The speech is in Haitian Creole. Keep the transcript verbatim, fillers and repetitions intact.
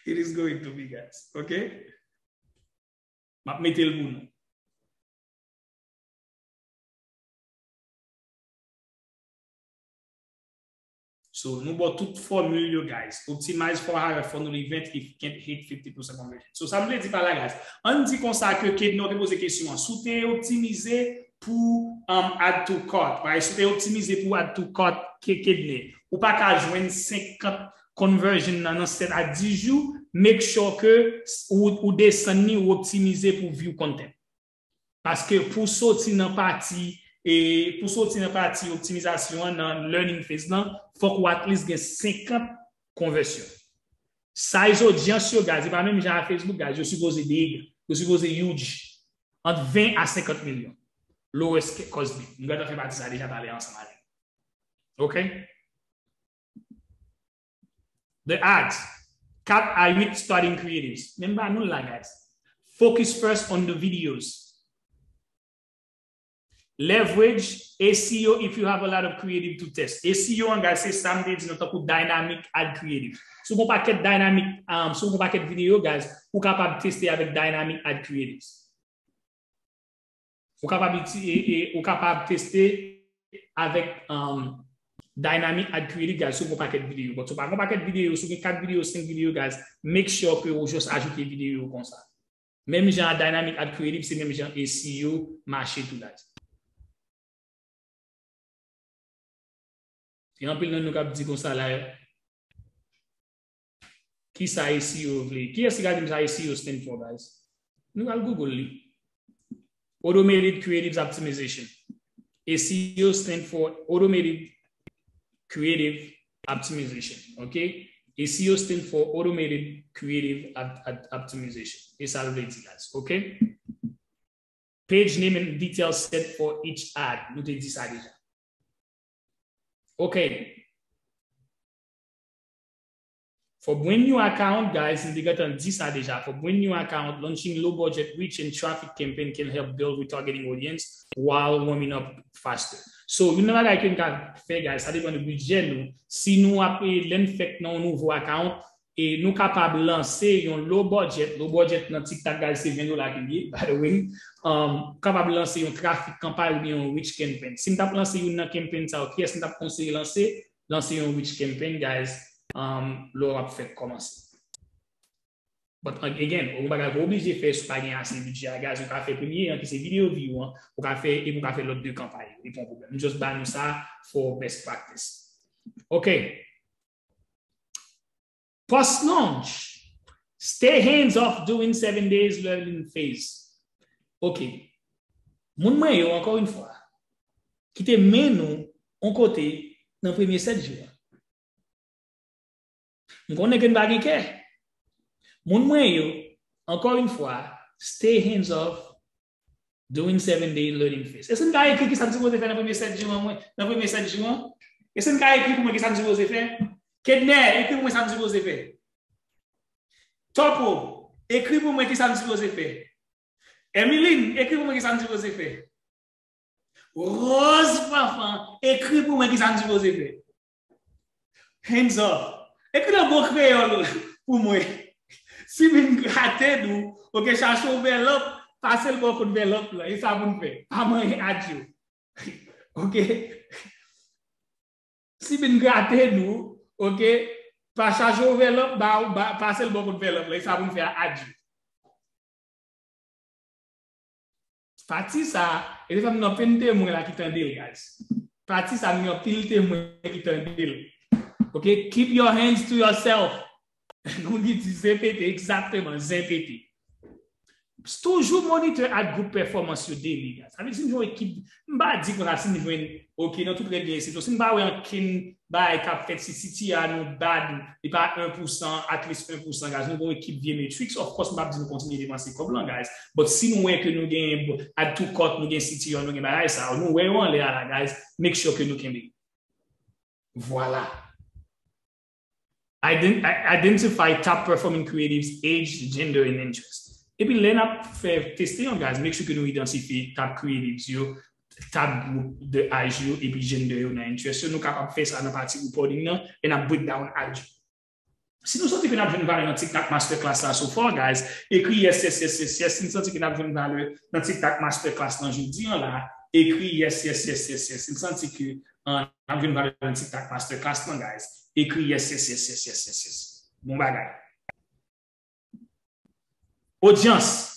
It is going to be, guys. Ok? M ap mete l pou nou. So, nou ba w tout fòmil yo, guys. Optimize for higher funnel event if you can't hit fifty percent conversion. So, sa m vle di pa la, guys. Ann di konsa ke Kednè te poze kesyon an. Si w te optimize pou um, add to cart, right? Si w te optimize pou add to cart ke Kednè, ou pa ka jwenn senkant conversion nan, nan sèt a dis jou, make sure ke ou, ou desann li, ou optimize pou view content. Paske pou soti nan pati, e pou soti nan pati optimizasyon an nan learning phase lan, fòk ou at least gen senkant konvèsyon. Size audience yo, guys, e pa menm jan a Facebook, guys, yo sipoze big, yo sipoze huge. Ant ven a senkant milyon. Lowest cost bid. Nou gentan fè pati sa deja, pale ansanm avè m. Ok? The ads. Kat a uit starting creatives. Menm pa nou la, guys. Focus first on the videos. Leverage S E O if you have a lot of creative to test. S E O an, guys, se sa m te di nou, tankou dynamic ad creative. Si w gen yon pakèt dynamic, um, si w gen yon pakèt videyo, guys, ou kapab teste avèk dynamic ad creatives. Ou kapab iti-, e, e, ou kapab teste avèk um, dynamic ad creative, guys, si w gen yon pakèt videyo. But si w pa gen yon pakèt videyo, si w gen kat videyo, senk videyo, guys, make sure ke ou just ajoute videyo konsa. Menm jan a dynamic ad creative, se menm jan S E O mache tou, guys. Gen anpil nan nou k ap di konsa la, kisa S E O vle? Kiyès ki ka di m sa S E O stand for, guys? Nou al Google li. Automated Creatives Optimization. S E O stand for Automated Creative Optimization. Ok? S E O stand for Automated Creative Op- Op- Optimization. E sa l vle di, guys. Ok? Page name and details set for each ad. Nou te di sa deja. Ok. For brand new account, guys, nou te gentan di sa deja. For brand new account, launching low budget reach and traffic campaign can help build retargeting audience while warming up faster. So, youn nan bagay ke n ka fè, guys, sa depann de bidjè nou. Si nou ap, eh, lè n fèk nan yon nouvo account, e nou kapab lanse yon low budget. Low budget nan TikTok, guys, se ven dola ke l ye, by the way. Um, kapab lanse yon traffic campaign oubyen yon reach campaign. Si m t ap lanse youn nan campaign sa yo, kiyès m t ap konseye lanse? Lanse yon reach campaign, guys, um, lè w ap fèk kòmanse. But again, yon bagay ou oblije fè si w pa gen ase bidjè a, guys, ou ka fè premye an ki se video view an, ou ka fè, epi ou ka fè lòt de kanpay yo, li pa yon pwoblèm. M just ba nou sa for best practice. Ok. Post launch. Stay hands off during seven days learning phase. Ok. Moun mwen yo, encore une fois, ki te mennen nou yon kote nan premye sèt jou a. M konnen ke n pa gen kè. Moun mwen yo, encore une fois, stay hands off during seven day learning phase. Èske n ka ekri kisa n sipoze fè nan premye sèt jou an, mwen, nan premye sèt jou an? Èske n ka ekri pou mwen kisa n sipoze fè? Kednè, ekri pou mwen sa n sipoze fè. Topo, ekri pou mwen kisa n sipoze fè. Emeline, ekri pou mwen kisa n sipoze fè. Rose Fanfan, ekri pou mwen kisa n sipoze fè. Hands off. Ekri nan bon kreyòl pou mwen. Si vin grate nou, ok, chache yon vèlòp, pase l bò kot vèlòp lan. E sa pou n fè. Pa manyen adye. Ok? Si vin grate nou, ok, pa chache yon vèlòp, ba, ba, pase l bò kot vèlòp lan. E sa pou n fè a adye. Pati sa, e te fè m gen anpil temwen la ki tande l, guys. Pati sa, m gen anpil temwen ki tande l. Ok, keep your hands to yourself. Nou di zen pete, egzakteman, zen pete. Toujou monitor ak gwoup pèfòmans yo daily, guys. Sa vle di si nou jwenn ekip, m pa di konsa si nou jwenn, ok, nan tout règ gen eksepsyon. Si nou pa wè ankenn bagay k ap fèt, si C T R nou bad, li pa en pou san, at least en pou san, guys. Nou gen yon ekip vye Matrix, of course, m p ap di nou kontinye depanse kòb lan, guys. But si nou wè ke nou gen add to cart, nou gen C T R, nou gen bagay sa, nou wè yo anlè a la, guys, make sure ke nou kenbe. Vwala. Ident- i- identify top performing creatives, age, gender, and interest. Epi lè n ap fè teste an, guys, make sure ke nou idantifye top creatives yo, top group de age yo, epi gender yo nan interest yo. Nou kapab fè sa nan pati reporting nan, e n ap break down age yo. Si nou santi ke n ap jwenn valè nan TikTok Masterclass la so far, guys, ekri yes, yes, yes, yes, yes. Si n santi ke n ap jwenn valè nan TikTok Masterclass lan jodi an la, ekri yes, yes, yes, yes, yes. Si n santi ke uh, n ap jwenn valè nan TikTok Masterclass lan, guys, ekri yes, yes, yes, yes, yes, yes, yes. Bon bagay. Odyans,